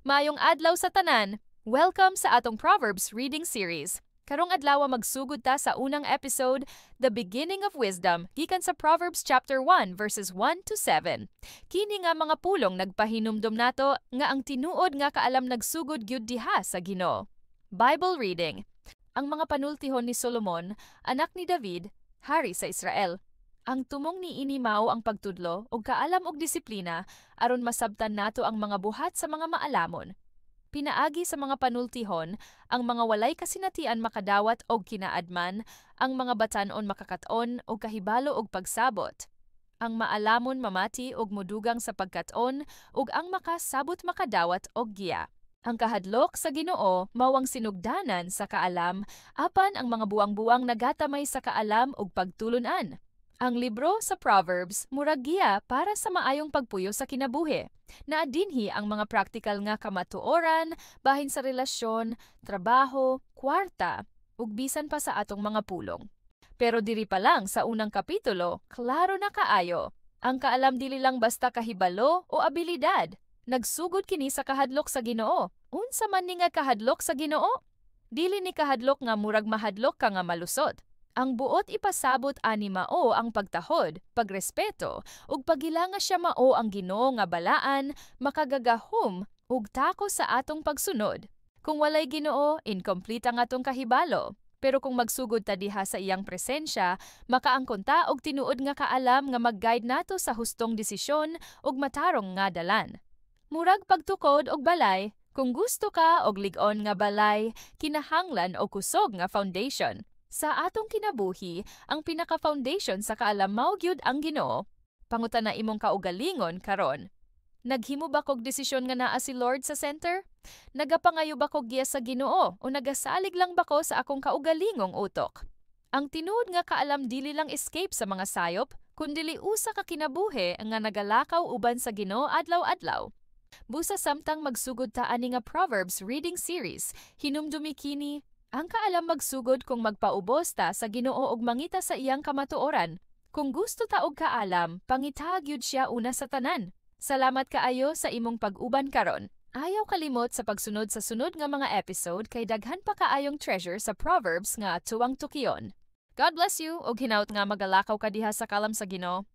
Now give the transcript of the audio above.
Maayong adlaw sa tanan. Welcome sa atong Proverbs reading series. Karong adlaw, magsugod ta sa unang episode, The Beginning of Wisdom, gikan sa Proverbs chapter 1 verses 1 to 7. Kini nga mga pulong nagpahinumdom nato nga ang tinuod nga kaalam nagsugod gyud diha sa Ginoo. Bible reading. Ang mga panultihon ni Solomon, anak ni David, hari sa Israel. Ang tumong niini mao ang pagtudlo ug kaalam og disiplina aron masabtan nato ang mga buhat sa mga maalamon. Pinaagi sa mga panultihon, ang mga walay kasinatian makadawat og kinaadman, ang mga batan-on makakat-on og kahibalo og pagsabot. Ang maalamon mamati og modugang sa pagkat-on ug ang makasabot makadawat og giya. Ang kahadlok sa Ginoo mao ang sinugdanan sa kaalam, apan ang mga buang-buang nagatamay sa kaalam ug pagtulun-an. Ang libro sa Proverbs murag giya para sa maayong pagpuyo sa kinabuhi. Naa dinhi ang mga praktikal nga kamatuoran bahin sa relasyon, trabaho, kwarta, ug bisan pa sa atong mga pulong. Pero diri pa lang sa unang kapitulo, klaro na kaayo. Ang kaalam dili lang basta kahibalo o abilidad. Nagsugod kini sa kahadlok sa Ginoo. Unsa man ni nga kahadlok sa Ginoo? Dili ni kahadlok nga murag mahadlok ka nga malusot. Ang buot ipasabot ani mao ang pagtahod, pagrespeto, ug pagila nga siya mao ang Ginoo nga balaan, makagagahom, ug tako sa atong pagsunod. Kung walay Ginoo, incomplete ang atong kahibalo. Pero kung magsugod ta diha sa iyang presensya, makaangkon ta og tinuod nga kaalam nga mag-guide nato sa hustong desisyon ug matarong nga dalan. Murag pagtukod og balay, kung gusto ka og lig-on nga balay, kinahanglan og kusog nga foundation. Sa atong kinabuhi, ang pinaka-foundation sa kaalam mao gyud ang Ginoo. Pangutana imong kaugalingon karon. Naghimo ba kog desisyon nga naa si Lord sa center? Nagapangayo ba kog giya sa Ginoo o nagasalig lang ba ko sa akong kaugalingong utok? Ang tinuod nga kaalam dili lang escape sa mga sayop, kundili usa ka kinabuhi nga nagalakaw uban sa Ginoo adlaw-adlaw. Busa samtang magsugod ta ani nga Proverbs reading series, hinumdumi kini, ang kaalam magsugod kung magpaubos ta sa Ginoo ug mangita sa iyang kamatuoran. Kung gusto ta og kaalam, pangita gyud siya una sa tanan. Salamat kaayo sa imong pag-uban karon. Ayaw kalimot sa pagsunod sa sunod nga mga episode kay daghan pa kaayong treasure sa Proverbs nga atuang tukion. God bless you ug hinaut nga magalakaw ka diha sa kaalam sa Ginoo.